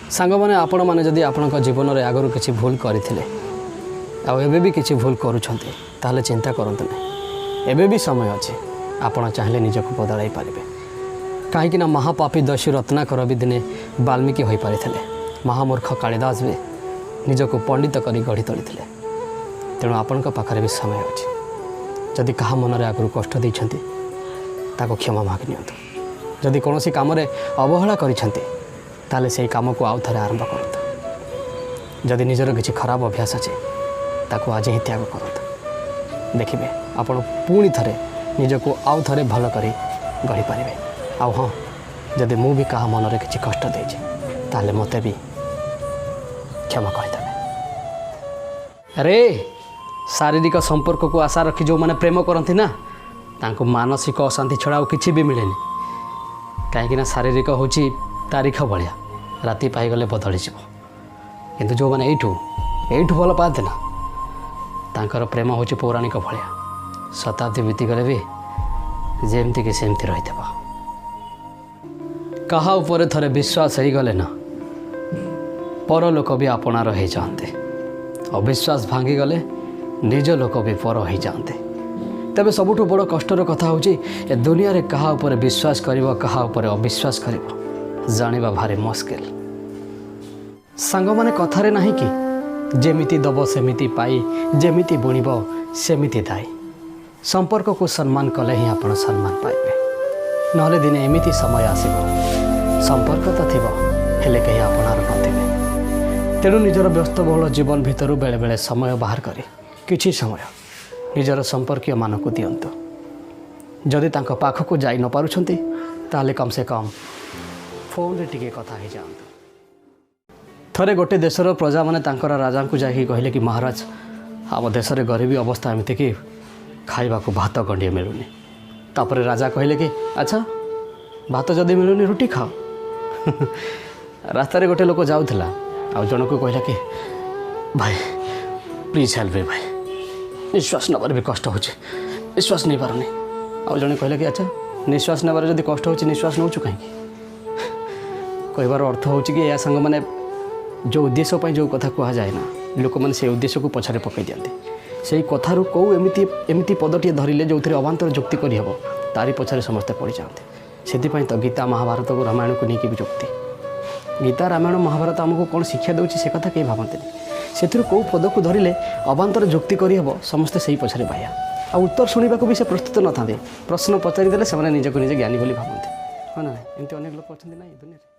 ସାଙ୍ଗମାନେ, ଆପଣମାନେ ଯଦି ଆପଣଙ୍କ ଜୀବନରେ ଆଗରୁ କିଛି ଭୁଲ କରିଥିଲେ ଆଉ ଏବେ ବି କିଛି ଭୁଲ କରୁଛନ୍ତି, ତାହେଲେ ଚିନ୍ତା କରନ୍ତୁ ନାହିଁ। ଏବେ ବି ସମୟ ଅଛି, ଆପଣ ଚାହିଁଲେ ନିଜକୁ ବଦଳାଇ ପାରିବେ। କାହିଁକିନା ମହାପାପୀ ଦସ୍ୟୁ ରତ୍ନାକର ବି ଦିନେ ବାଲ୍ମୀକି ହୋଇପାରିଥିଲେ। ମହାମୂର୍ଖ କାଳିଦାସ ବି ନିଜକୁ ପଣ୍ଡିତ କରି ଗଢ଼ି ତୋଳିଥିଲେ। ତେଣୁ ଆପଣଙ୍କ ପାଖରେ ବି ସମୟ ଅଛି। ଯଦି କାହା ମନରେ ଆଗରୁ କଷ୍ଟ ଦେଇଛନ୍ତି, ତାକୁ କ୍ଷମା ମାଗି ନିଅନ୍ତୁ। ଯଦି କୌଣସି କାମରେ ଅବହେଳା କରିଛନ୍ତି, ତାହେଲେ ସେଇ କାମକୁ ଆଉ ଥରେ ଆରମ୍ଭ କରନ୍ତୁ। ଯଦି ନିଜର କିଛି ଖରାପ ଅଭ୍ୟାସ ଅଛି, ତାକୁ ଆଜି ହିଁ ତ୍ୟାଗ କରନ୍ତୁ। ଦେଖିବେ, ଆପଣ ପୁଣି ଥରେ ନିଜକୁ ଆଉ ଥରେ ଭଲ କରି ଗଢ଼ିପାରିବେ। ଆଉ ହଁ, ଯଦି ମୁଁ ବି କାହା ମନରେ କିଛି କଷ୍ଟ ଦେଇଛି, ତାହେଲେ ମୋତେ ବି କ୍ଷମା କରିଦେବେ। ଆରେ, ଶାରୀରିକ ସମ୍ପର୍କକୁ ଆଶା ରଖି ଯେଉଁମାନେ ପ୍ରେମ କରନ୍ତି ନା, ତାଙ୍କୁ ମାନସିକ ଅଶାନ୍ତି ଛଡ଼ା ଆଉ କିଛି ବି ମିଳେନି। କାହିଁକିନା ଶାରୀରିକ ହେଉଛି ତାରିଖ ଭଳିଆ, ରାତି ପାଇଗଲେ ବଦଳିଯିବ। କିନ୍ତୁ ଯେଉଁମାନେ ଏଇଠୁ ଏଇଠୁ ଭଲ ପାଆନ୍ତି ନା, ତାଙ୍କର ପ୍ରେମ ହେଉଛି ପୌରାଣିକ ଭଳିଆ, ଶତାବ୍ଦୀ ବିତିଗଲେ ବି ଯେମିତିକି ସେମିତି ରହିଥିବ। କାହା ଉପରେ ଥରେ ବିଶ୍ୱାସ ହେଇଗଲେ ନା, ପର ଲୋକ ବି ଆପଣାର ହେଇଯାଆନ୍ତି। ଅବିଶ୍ୱାସ ଭାଙ୍ଗିଗଲେ ନିଜ ଲୋକ ବି ପର ହେଇଯାଆନ୍ତି। ତେବେ ସବୁଠୁ ବଡ଼ କଷ୍ଟର କଥା ହେଉଛି, ଏ ଦୁନିଆରେ କାହା ଉପରେ ବିଶ୍ୱାସ କରିବ, କାହା ଉପରେ ଅବିଶ୍ୱାସ କରିବ, ଜାଣିବା ଭାରି ମୁସ୍କିଲ। ସାଙ୍ଗମାନେ, କଥାରେ ନାହିଁ କି, ଯେମିତି ଦବ ସେମିତି ପାଇ, ଯେମିତି ବୁଣିବ ସେମିତି ଦାଇ। ସମ୍ପର୍କକୁ ସମ୍ମାନ କଲେ ହିଁ ଆପଣ ସମ୍ମାନ ପାଇବେ। ନହେଲେ ଦିନେ ଏମିତି ସମୟ ଆସିବ, ସମ୍ପର୍କ ତ ଥିବ, ହେଲେ କେହି ଆପଣାର ନଥିବେ। ତେଣୁ ନିଜର ବ୍ୟସ୍ତବହୁଳ ଜୀବନ ଭିତରୁ ବେଳେବେଳେ ସମୟ ବାହାର କରି କିଛି ସମୟ ନିଜର ସମ୍ପର୍କୀୟମାନଙ୍କୁ ଦିଅନ୍ତୁ। ଯଦି ତାଙ୍କ ପାଖକୁ ଯାଇ ନ ପାରୁଛନ୍ତି, ତାହେଲେ କମ୍ ସେ କମ୍ ଫୋନ୍ରେ ଟିକେ କଥା ହେଇଯାଆନ୍ତୁ। ଥରେ ଗୋଟେ ଦେଶର ପ୍ରଜାମାନେ ତାଙ୍କର ରାଜାଙ୍କୁ ଯାଇକି କହିଲେ କି, ମହାରାଜ, ଆମ ଦେଶରେ ଗରିବୀ ଅବସ୍ଥା ଏମିତି କି ଖାଇବାକୁ ଭାତ ଗଣ୍ଡିଏ ମିଳୁନି। ତାପରେ ରାଜା କହିଲେ କି, ଆଚ୍ଛା, ଭାତ ଯଦି ମିଳୁନି, ରୁଟି ଖାଅ। ରାସ୍ତାରେ ଗୋଟେ ଲୋକ ଯାଉଥିଲା, ଆଉ ଜଣକୁ କହିଲା କି, ଭାଇ, ପ୍ଲିଜ୍ ହେଲ୍ପ ମି ଭାଇ, ନିଶ୍ୱାସ ନେବାରେ ବି କଷ୍ଟ ହେଉଛି, ନିଶ୍ୱାସ ନେଇପାରୁନି। ଆଉ ଜଣେ କହିଲା କି, ଆଚ୍ଛା, ନିଶ୍ୱାସ ନେବାରେ ଯଦି କଷ୍ଟ ହେଉଛି, ନିଶ୍ୱାସ ନେଉଛୁ କାହିଁକି? କହିବାର ଅର୍ଥ ହେଉଛି କି ଏହା ସାଙ୍ଗମାନେ, ଯେଉଁ ଉଦ୍ଦେଶ୍ୟ ପାଇଁ ଯେଉଁ କଥା କୁହାଯାଏ ନା, ଲୋକମାନେ ସେଇ ଉଦ୍ଦେଶ୍ୟକୁ ପଛରେ ପକାଇ ଦିଅନ୍ତି। ସେଇ କଥାରୁ କେଉଁ ଏମିତି ଏମିତି ପଦଟିଏ ଧରିଲେ ଯେଉଁଥିରେ ଅବାନ୍ତର ଯୁକ୍ତି କରିହେବ, ତାରି ପଛରେ ସମସ୍ତେ ପଡ଼ିଯାଆନ୍ତି। ସେଥିପାଇଁ ତ ଗୀତା, ମହାଭାରତକୁ, ରାମାୟଣକୁ ନେଇକି ବି ଯୁକ୍ତି। ଗୀତା, ରାମାୟଣ, ମହାଭାରତ ଆମକୁ କ'ଣ ଶିକ୍ଷା ଦେଉଛି, ସେ କଥା କେହି ଭାବନ୍ତିନି। ସେଥିରୁ କେଉଁ ପଦକୁ ଧରିଲେ ଅବାନ୍ତର ଯୁକ୍ତି କରିହେବ, ସମସ୍ତେ ସେଇ ପଛରେ ବାୟା। ଆଉ ଉତ୍ତର ଶୁଣିବାକୁ ବି ସେ ପ୍ରସ୍ତୁତ ନଥାନ୍ତି। ପ୍ରଶ୍ନ ପଚାରିଦେଲେ ସେମାନେ ନିଜକୁ ନିଜେ ଜ୍ଞାନୀ ବୋଲି ଭାବନ୍ତି। ହଁ ନା ନାଇଁ? ଏମିତି ଅନେକ ଲୋକ ଅଛନ୍ତି ନାଇଁ ଦୁନିଆରେ?